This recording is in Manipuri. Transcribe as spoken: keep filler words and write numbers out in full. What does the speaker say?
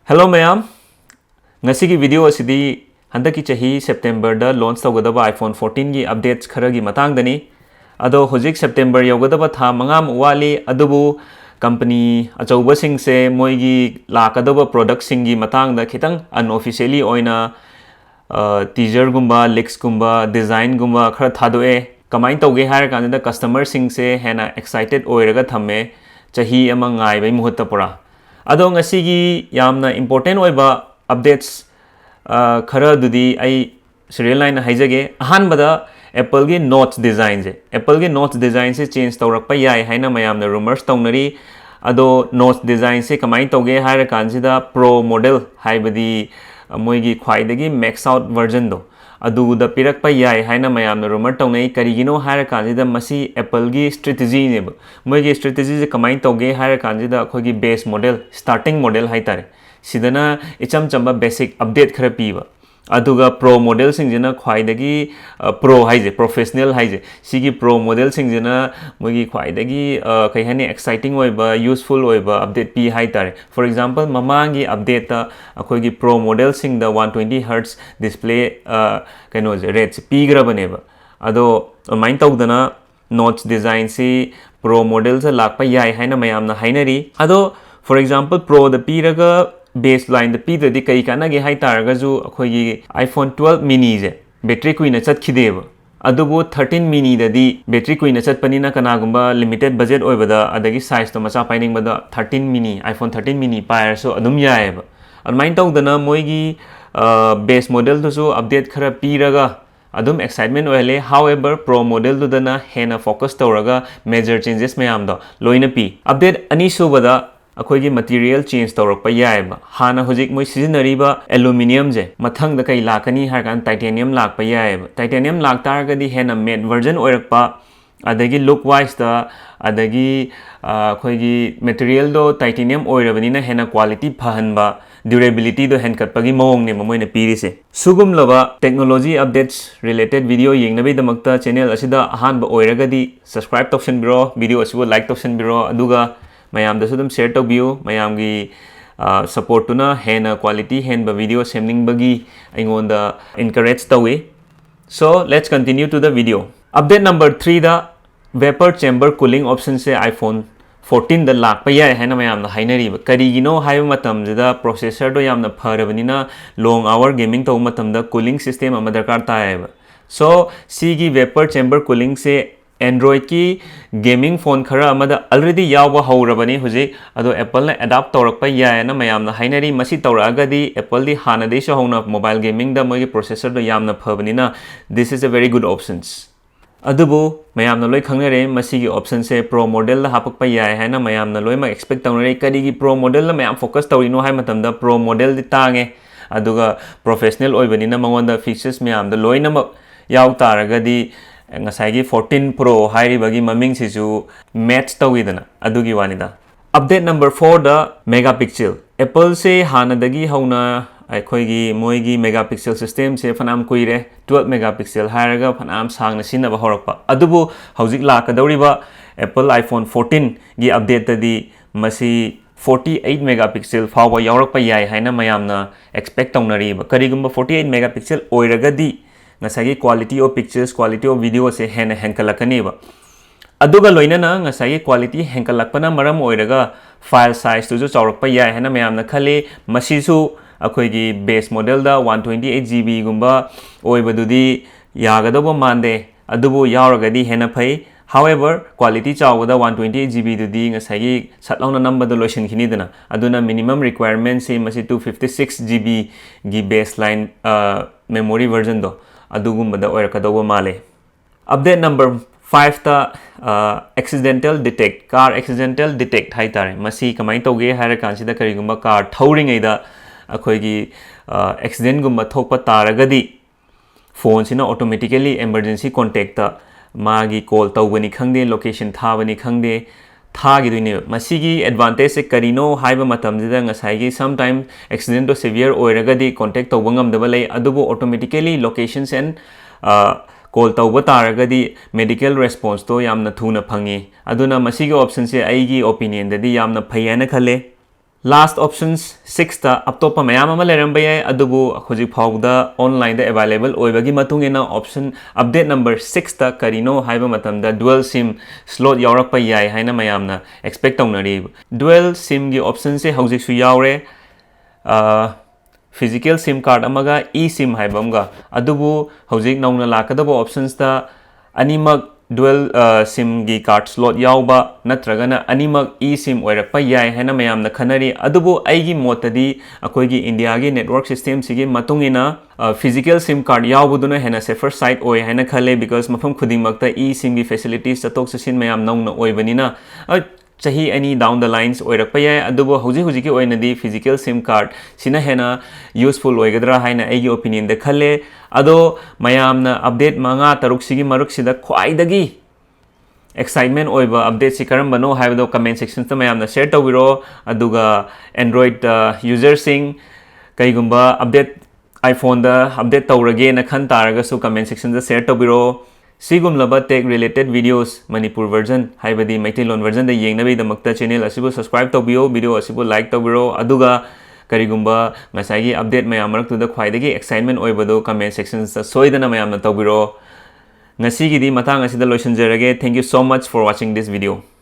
Hello ꯃꯌꯥꯝ, ꯉꯁꯤꯒꯤ video ꯑꯁꯤꯗꯤ ꯍꯟꯗꯛꯀꯤ ꯆꯍꯤ September ꯗ launch ꯇꯧꯒꯗꯕ iPhone fourteen ꯒꯤ updates ꯈꯔꯒꯤ ꯃꯇꯥꯡꯗꯅꯤ꯫ ꯑꯗꯣ ꯍꯧꯖꯤꯛ September ꯌꯧꯒꯗꯕ ꯊꯥ ꯃꯉꯥꯃꯨꯛ ꯋꯥꯠꯂꯤ, ꯑꯗꯨꯕꯨ company ꯑꯆꯧꯕꯁꯤꯡꯁꯦ ꯃꯣꯏꯒꯤ ꯂꯥꯛꯀꯗꯕ product ꯁꯤꯡꯒꯤ ꯃꯇꯥꯡꯗ ꯈꯤꯇꯪ unofficially ꯑꯣꯏꯅ, ꯑ, teaser ꯒꯨꯝꯕ, leaks ꯀꯨꯝꯕ, design ꯒꯨꯝꯕ ꯈꯔ ꯊꯥꯗꯣꯛꯑꯦ꯫ ꯀꯃꯥꯏꯅ ꯇꯧꯒꯦ ꯍꯥꯏꯔ ꯀꯥꯟꯁꯤꯗ customer ꯁꯤꯡꯁꯦ ꯍꯦꯟꯅ excited ꯑꯣꯏꯔꯒ ꯊꯝꯃꯦ, ꯆꯍꯤ ꯑꯃ ꯉꯥꯏꯕꯩ ꯃꯍꯨꯠꯇ ꯄꯨꯔꯥ꯫ ꯑꯗꯣ ꯉꯁꯤꯒꯤ ꯌꯥꯝꯅ important ꯑꯣꯏꯕ updates, ꯑ, ꯈꯔꯗꯨꯗꯤ ꯑꯩ serial line ꯍꯥꯏꯖꯒꯦ꯫ ꯑꯍꯥꯟꯕꯗ Apple ꯒꯤ notch design ꯁꯦ, Apple ꯒꯤ notch design ꯁꯦ change ꯇꯧꯔꯛꯄ ꯌꯥꯏ ꯍꯥꯏꯅ ꯃꯌꯥꯝꯅ rumors ꯇꯧꯅꯔꯤ꯫ ꯑꯗꯣ notch design ꯁꯦ ꯀꯃꯥꯏꯅ ꯇꯧꯒꯦ ꯍꯥꯏꯔ ꯀꯥꯟꯁꯤꯗ Pro model, ꯍꯥꯏꯕꯗꯤ ꯃꯣꯏꯒꯤ ꯈ꯭ꯋꯥꯏꯗꯒꯤ max out version ꯗꯣ, ꯑꯗꯨꯗ ꯄꯤꯔꯛꯄ ꯌꯥꯏ ꯍꯥꯏꯅ ꯃꯌꯥꯝꯅ rumor ꯇꯧꯅꯩ꯫ ꯀꯔꯤꯒꯤꯅꯣ ꯍꯥꯏꯔ ꯀꯥꯟꯁꯤꯗ ꯃꯁꯤ Apple ꯒꯤ strategy ꯅꯦꯕ꯫ ꯃꯣꯏꯒꯤ strategy ꯁꯦ ꯀꯃꯥꯏꯅ ꯇꯧꯒꯦ ꯍꯥꯏꯔ ꯀꯥꯟꯁꯤꯗ ꯑꯩꯈꯣꯏꯒꯤ base model, starting model ꯍꯥꯏꯇꯥꯔꯦ, ꯁꯤꯗꯅ ꯏꯆꯝ ꯆꯝꯕ basic update ꯈꯔ ꯄꯤꯕ, ꯑꯗꯨꯒ Pro model ꯁꯤꯡꯁꯤꯅ ꯈ꯭ꯋꯥꯏꯗꯒꯤ, ꯑ, pro ꯍꯥꯏꯁꯦ, professional ꯍꯥꯏꯁꯦ, ꯁꯤꯒꯤ Pro model ꯁꯤꯡꯁꯤꯅ ꯃꯣꯏꯒꯤ ꯈ꯭ꯋꯥꯏꯗꯒꯤ, ꯑ, ꯀꯩ ꯍꯥꯏꯅꯤ, exciting ꯑꯣꯏꯕ, useful ꯑꯣꯏꯕ update ꯄꯤ ꯍꯥꯏꯇꯥꯔꯦ꯫ For example, ꯃꯃꯥꯡꯒꯤ update ꯇ ꯑꯩꯈꯣꯏꯒꯤ Pro model ꯁꯤꯡꯗ one twenty hertz display, ꯑ, ꯀꯩꯅꯣꯁꯦ, rate ꯁꯦ ꯄꯤꯈ꯭ꯔꯕꯅꯦꯕ꯫ ꯑꯗꯣ ꯑꯗꯨꯃꯥꯏꯅ ꯇꯧꯗꯅ notch design ꯁꯤ Pro model ꯗ ꯂꯥꯛꯄ ꯌꯥꯏ ꯍꯥꯏꯅ ꯃꯌꯥꯝꯅ ꯍꯥꯏꯅꯔꯤ꯫ ꯑꯗꯣ, for example, Pro ꯗ ꯄꯤꯔꯒ base line ꯗ ꯄꯤꯗ꯭ꯔꯗꯤ ꯀꯔꯤ ꯀꯥꯟꯅꯒꯦ ꯍꯥꯏ ꯇꯥꯔꯒꯁꯨ, ꯑꯩꯈꯣꯏꯒꯤ iPhone twelve mini ꯁꯦ battery ꯀꯨꯏꯅ ꯆꯠꯈꯤꯗꯦꯕ꯫ ꯑꯗꯨꯕꯨ thirteen mini ꯗꯗꯤ battery ꯀꯨꯏꯅ ꯆꯠꯄꯅꯤꯅ, ꯀꯅꯥꯒꯨꯝꯕ limited budget ꯑꯣꯏꯕꯗ, ꯑꯗꯒꯤ size ꯇꯣ ꯃꯆꯥ ꯄꯥꯏꯅꯤꯡꯕꯗ, thirteen mini, iPhone thirteen mini ꯄꯥꯏꯔꯁꯨ ꯑꯗꯨꯝ ꯌꯥꯏꯑꯕ꯫ ꯑꯗꯨꯃꯥꯏꯅ ꯇꯧꯗꯅ ꯃꯣꯏꯒꯤ, ꯑ, base model ꯗꯨꯁꯨ update ꯈꯔ ꯄꯤꯔꯒ ꯑꯗꯨꯝ excitement ꯑꯣꯏꯍꯜꯂꯦ꯫ However, Pro model ꯗꯨꯗꯅ ꯍꯦꯟꯅ focus ꯇꯧꯔꯒ major changes ꯃꯌꯥꯝꯗꯣ ꯂꯣꯏꯅ ꯄꯤ꯫ Update ꯑꯅꯤꯁꯨꯕꯗ ꯑꯩꯈꯣꯏꯒꯤ material change ꯇꯧꯔꯛꯄ ꯌꯥꯏꯑꯕ꯫ ꯍꯥꯟꯅ ꯍꯧꯖꯤꯛ ꯃꯣꯏ ꯁꯤꯖꯤꯟꯅꯔꯤꯕ aluminium ꯁꯦ ꯃꯊꯪꯗ ꯀꯩ ꯂꯥꯛꯀꯅꯤ ꯍꯥꯏꯔ ꯀꯥꯟꯗ titanium ꯂꯥꯛꯄ ꯌꯥꯏꯑꯕ꯫ Titanium ꯂꯥꯛꯇꯥꯔꯒꯗꯤ ꯍꯦꯟꯅ matte version ꯑꯣꯏꯔꯛꯄ, ꯑꯗꯒꯤ look wise ꯇ, ꯑꯗꯒꯤ, ꯑ, ꯑꯩꯈꯣꯏꯒꯤ material ꯗꯣ titanium ꯑꯣꯏꯔꯕꯅꯤꯅ ꯍꯦꯟꯅ quality ꯐꯍꯟꯕ, durability ꯗꯣ ꯍꯦꯟꯒꯠꯄꯒꯤ ꯃꯑꯣꯡꯅꯦꯕ ꯃꯣꯏꯅ ꯄꯤꯔꯤꯁꯦ꯫ ꯁꯤꯒꯨꯝꯂꯕ technology updates related video ꯌꯦꯡꯅꯕꯒꯤꯗꯃꯛꯇ channel ꯑꯁꯤꯗ ꯑꯍꯥꯟꯕ ꯑꯣꯏꯔꯒꯗꯤ subscribe ꯇꯧꯁꯟꯕꯤꯔꯣ, video ꯑꯁꯤꯕꯨ like ꯇꯧꯁꯟꯕꯤꯔꯣ, ꯑꯗꯨꯒ ꯃꯌꯥꯝꯗꯁꯨ ꯑꯗꯨꯝ share ꯇꯧꯕꯤꯌꯨ꯫ ꯃꯌꯥꯝꯒꯤ, ꯁꯄꯣꯔꯠꯇꯨꯅ ꯍꯦꯟꯅ ꯀ꯭ꯋꯥꯂꯤꯇꯤ ꯍꯦꯟꯕ ꯚꯤꯗꯤꯑꯣ ꯁꯦꯝꯅꯤꯡꯕꯒꯤ ꯑꯩꯉꯣꯟꯗ ꯏꯟꯀꯔꯦꯖ ꯇꯧꯏ꯫ So let's continue to the video. Update number threeꯗ vapor chamber cooling optionꯁꯦ iPhone fourteenꯗ ꯂꯥꯛꯄ ꯌꯥꯏ ꯍꯥꯏꯅ ꯃꯌꯥꯝꯅ ꯍꯥꯏꯅꯔꯤꯕ꯫ ꯀꯔꯤꯒꯤꯅꯣ ꯍꯥꯏꯕ ꯃꯇꯝꯁꯤꯗ processorꯗꯣ ꯌꯥꯝꯅ ꯐꯔꯕꯅꯤꯅ long hour gaming ꯇꯧꯕ ꯃꯇꯝꯗ cooling system ꯑꯃ ꯗꯔꯀꯥꯔ ꯇꯥꯏꯌꯦꯕ꯫ So ꯁꯤꯒꯤ vapor chamber coolingꯁꯦ Androidꯀꯤ gaming phone ꯈꯔ ꯑꯃꯗ already ꯌꯥꯎꯕ ꯍꯧꯔꯕꯅꯤ ꯍꯧꯖꯤꯛ꯫ ꯑꯗꯣ Appleꯅ adapt ꯇꯧꯔꯛꯄ ꯌꯥꯏꯌꯦꯅ ꯃꯌꯥꯝꯅ ꯍꯥꯏꯅꯔꯤ꯫ ꯃꯁꯤ ꯇꯧꯔꯛꯑꯒꯗꯤ Appleꯗꯤ ꯍꯥꯟꯅꯗꯩꯁꯨ ꯍꯧꯅ mobile gamingꯗ ꯃꯣꯏꯒꯤ processorꯗꯣ ꯌꯥꯝꯅ ꯐꯕꯅꯤꯅ this is a very good options꯫ ꯑꯗꯨꯕꯨ ꯃꯌꯥꯝꯅ ꯂꯣꯏ ꯈꯪꯅꯔꯦ, ꯃꯁꯤꯒꯤ optionꯁꯦ Pro modelꯗ ꯍꯥꯄꯛꯄ ꯌꯥꯏ ꯍꯥꯏꯅ ꯃꯌꯥꯝꯅ ꯂꯣꯏꯅꯃꯛ expect ꯇꯧꯅꯔꯦ꯫ ꯀꯔꯤꯒꯤ Pro modelꯗ ꯃꯌꯥꯝ focus ꯇꯧꯔꯤꯅꯣ ꯍꯥꯏꯕ ꯃꯇꯝꯗ Pro modelꯗꯤ ꯇꯥꯡꯉꯦ, ꯑꯗꯨꯒ professional ꯑꯣꯏꯕꯅꯤꯅ ꯃꯉꯣꯟꯗ features ꯃꯌꯥꯝꯗꯣ ꯂꯣꯏꯅꯃꯛ ꯌꯥꯎ ꯇꯥꯔꯒꯗꯤ ꯉꯁꯥꯏꯒꯤ fourteen Pro ꯍꯥꯏꯔꯤꯕꯒꯤ ꯃꯃꯤꯡꯁꯤꯁꯨ match ꯇꯧꯋꯤꯗꯅ, ꯑꯗꯨꯒꯤ ꯋꯥꯅꯤꯗ꯫ Update number fourꯗ megapixel꯫ Appleꯁꯦ ꯍꯥꯟꯅꯗꯒꯤ ꯍꯧꯅ ꯑꯩꯈꯣꯏꯒꯤ ꯃꯣꯏꯒꯤ megapixel systemꯁꯦ ꯐꯅꯌꯥꯝ ꯀꯨꯏꯔꯦ, twelve megapixel ꯍꯥꯏꯔꯒ ꯐꯅꯌꯥꯝ ꯁꯥꯡꯅ ꯁꯤꯖꯤꯟꯅꯕ ꯍꯧꯔꯛꯄ꯫ ꯑꯗꯨꯕꯨ ꯍꯧꯖꯤꯛ ꯂꯥꯛꯀꯗꯧꯔꯤꯕ Apple iPhone fourteenꯒꯤ updateꯇꯗꯤ ꯃꯁꯤ forty eight megapixel ꯐꯥꯎꯕ ꯌꯥꯎꯔꯛꯄ ꯌꯥꯏ ꯍꯥꯏꯅ ꯃꯌꯥꯝꯅ expect ꯇꯧꯅꯔꯤꯕ꯫ ꯀꯔꯤꯒꯨꯝꯕ forty eight megapixel ꯑꯣꯏꯔꯒꯗꯤ ꯉꯁꯥꯏꯒꯤ quality of pictures, quality of videoꯁꯦ ꯍꯦꯟꯅ ꯍꯦꯟꯒꯠꯂꯛꯀꯅꯦꯕ꯫ ꯑꯗꯨꯒ ꯂꯣꯏꯅꯅ ꯉꯁꯥꯏꯒꯤ quality ꯍꯦꯟꯒꯠꯂꯛꯄꯅ ꯃꯔꯝ ꯑꯣꯏꯔꯒ file sizeꯇꯨꯁꯨ ꯆꯥꯎꯔꯛꯄ ꯌꯥꯏ ꯍꯥꯏꯅ ꯃꯌꯥꯝꯅ ꯈꯜꯂꯤ꯫ ꯃꯁꯤꯁꯨ ꯑꯩꯈꯣꯏꯒꯤ base modelꯗ one twenty eight GBꯒꯨꯝꯕ ꯑꯣꯏꯕꯗꯨꯗꯤ ꯌꯥꯒꯗꯧꯕ ꯃꯥꯟꯗꯦ, ꯑꯗꯨꯕꯨ ꯌꯥꯎꯔꯒꯗꯤ ꯍꯦꯟꯅ ꯐꯩ꯫ However, quality ꯆꯥꯎꯕꯗ one twenty eight GBꯗꯨꯗꯤ ꯉꯁꯥꯏꯒꯤ ꯁꯠ ꯂꯥꯎꯅ ꯅꯝꯕꯗ ꯂꯣꯏꯁꯤꯟꯈꯤꯅꯤꯗꯅ, ꯑꯗꯨꯅ minimum requirementꯁꯤ ꯃꯁꯤ two fifty six GBꯒꯤ baseline memory versionꯗꯣ ꯑꯗꯨꯒꯨꯝꯕꯗ ꯑꯣꯏꯔꯛꯀꯗꯧꯕ ꯃꯥꯜꯂꯦ꯫ Update number fiveꯇ accidental detect, car accidental detect ꯍꯥꯏꯇꯥꯔꯦ꯫ ꯃꯁꯤ ꯀꯃꯥꯏꯅ ꯇꯧꯒꯦ ꯍꯥꯏꯔ ꯀꯥꯟꯁꯤꯗ ꯀꯔꯤꯒꯨꯝꯕ car ꯊꯧꯔꯤꯉꯩꯗ ꯑꯩꯈꯣꯏꯒꯤ accidentꯒꯨꯝꯕ ꯊꯣꯛꯄ ꯇꯥꯔꯒꯗꯤ phoneꯁꯤꯅ automatically emergency contactꯇ ꯃꯥꯒꯤ call ꯇꯧꯕꯅꯤ ꯈꯪꯗꯦ, location ꯊꯥꯕꯅꯤ ꯈꯪꯗꯦ, ꯊꯥꯈꯤꯗꯣꯏꯅꯦꯕ꯫ ꯃꯁꯤꯒꯤ advantageꯁꯦ ꯀꯔꯤꯅꯣ ꯍꯥꯏꯕ ꯃꯇꯝꯁꯤꯗ ꯉꯁꯥꯏꯒꯤ sometime accidentꯇꯣ severe ꯑꯣꯏꯔꯒꯗꯤ contact ꯇꯧꯕ ꯉꯝꯗꯕ ꯂꯩ, ꯑꯗꯨꯕꯨ automatically locations and call ꯇꯧꯕ ꯇꯥꯔꯒꯗꯤ medical responseꯇꯣ ꯌꯥꯝꯅ ꯊꯨꯅ ꯐꯪꯉꯤ꯫ ꯑꯗꯨꯅ ꯃꯁꯤꯒꯤ optionꯁꯦ ꯑꯩꯒꯤ opinionꯗꯗꯤ ꯌꯥꯝꯅ ꯐꯩ ꯍꯥꯏꯅ ꯈꯜꯂꯦ꯫ Last options sixꯇ ꯑꯇꯣꯞꯄ ꯃꯌꯥꯝ ꯑꯃ ꯂꯩꯔꯝꯕ ꯌꯥꯏ, ꯑꯗꯨꯕꯨ ꯍꯧꯖꯤꯛ ꯐꯥꯎꯕꯗ onlineꯗ available ꯑꯣꯏꯕꯒꯤ ꯃꯇꯨꯡ ꯏꯟꯅ option update number sixꯇ ꯀꯔꯤꯅꯣ ꯍꯥꯏꯕ ꯃꯇꯝꯗ dual SIM slot ꯌꯥꯎꯔꯛꯄ ꯌꯥꯏ ꯍꯥꯏꯅ ꯃꯌꯥꯝꯅ expect ꯇꯧꯅꯔꯤ꯫ Dual SIMꯒꯤ optionꯁꯦ ꯍꯧꯖꯤꯛꯁꯨ ꯌꯥꯎꯔꯦ꯫ ꯑ, physical SIM card ꯑꯃꯒ eSIM ꯍꯥꯏꯕ ꯑꯃꯒ꯫ ꯑꯗꯨꯕꯨ ꯍꯧꯖꯤꯛ ꯅꯧꯅ ꯂꯥꯛꯀꯗꯕ optionsꯇ ꯑꯅꯤꯃꯛ dual, ꯑ, SIMꯒꯤ card slot ꯌꯥꯎꯕ ꯅꯠꯇ꯭ꯔꯒꯅ ꯑꯅꯤꯃꯛ eSIM ꯑꯣꯏꯔꯛꯄ ꯌꯥꯏ ꯍꯥꯏꯅ ꯃꯌꯥꯝꯅ ꯈꯟꯅꯔꯤ꯫ ꯑꯗꯨꯕꯨ ꯑꯩꯒꯤ ꯃꯣꯠꯇꯗꯤ ꯑꯩꯈꯣꯏꯒꯤ ꯏꯟꯗꯤꯌꯥꯒꯤ network systemꯁꯤꯒꯤ ꯃꯇꯨꯡ ꯏꯟꯅ, ꯑ, physical SIM card ꯌꯥꯎꯕꯗꯨꯅ ꯍꯦꯟꯅ safer side ꯑꯣꯏ ꯍꯥꯏꯅ ꯈꯜꯂꯦ, because ꯃꯐꯝ ꯈꯨꯗꯤꯡꯃꯛꯇ eSIMꯒꯤ facilities, ꯆꯠꯊꯣꯛ ꯆꯠꯁꯤꯟ ꯃꯌꯥꯝ ꯅꯧꯅ ꯑꯣꯏꯕꯅꯤꯅ, ꯑ, ꯆꯍꯤ ꯑꯅꯤ down the lines ꯑꯣꯏꯔꯛꯄ ꯌꯥꯏ꯫ ꯑꯗꯨꯕꯨ ꯍꯧꯖꯤꯛ ꯍꯧꯖꯤꯛꯀꯤ ꯑꯣꯏꯅꯗꯤ physical SIM card ꯁꯤꯅ ꯍꯦꯟꯅ useful ꯑꯣꯏꯒꯗ꯭ꯔꯥ ꯍꯥꯏꯅ ꯑꯩꯒꯤ opinionꯗ ꯈꯜꯂꯦ꯫ ꯑꯗꯣ ꯃꯌꯥꯝꯅ update ꯃꯉꯥ ꯇꯔꯨꯛꯁꯤꯒꯤ ꯃꯔꯛꯁꯤꯗ ꯈ꯭ꯋꯥꯏꯗꯒꯤ excitement ꯑꯣꯏꯕ updateꯁꯤ ꯀꯔꯝꯕꯅꯣ ꯍꯥꯏꯕꯗꯣ comment sectionꯗ ꯃꯌꯥꯝꯅ share ꯇꯧꯕꯤꯔꯣ꯫ ꯑꯗꯨꯒ Android, ꯑ, userꯁꯤꯡ ꯀꯩꯒꯨꯝꯕ update iPhoneꯗ update ꯇꯧꯔꯒꯦꯅ ꯈꯟ ꯇꯥꯔꯒꯁꯨ comment sectionꯗ share ꯇꯧꯕꯤꯔꯣ꯫ ꯁꯤꯒꯨꯝꯂꯕ tech related videos Manipur version, ꯍꯥꯏꯕꯗꯤ ꯃꯩꯇꯩꯂꯣꯟ versionꯗ ꯌꯦꯡꯅꯕꯒꯤꯗꯃꯛꯇ channel ꯑꯁꯤꯕꯨ subscribe ꯇꯧꯕꯤꯌꯣ, video ꯑꯁꯤꯕꯨ like ꯇꯧꯕꯤꯔꯣ, ꯑꯗꯨꯒ ꯀꯔꯤꯒꯨꯝꯕ ꯉꯁꯥꯏꯒꯤ update ꯃꯌꯥꯝ ꯃꯔꯛꯇꯨꯗ ꯈ꯭ꯋꯥꯏꯗꯒꯤ excitement ꯑꯣꯏꯕꯗꯨ comment sectionꯗ ꯁꯣꯏꯗꯅ ꯃꯌꯥꯝꯅ ꯇꯧꯕꯤꯔꯣ꯫ ꯉꯁꯤꯒꯤꯗꯤ ꯃꯇꯥꯡ ꯑꯁꯤꯗ ꯂꯣꯏꯁꯤꯟꯖꯔꯒꯦ꯫ Thank you so much for watching this video.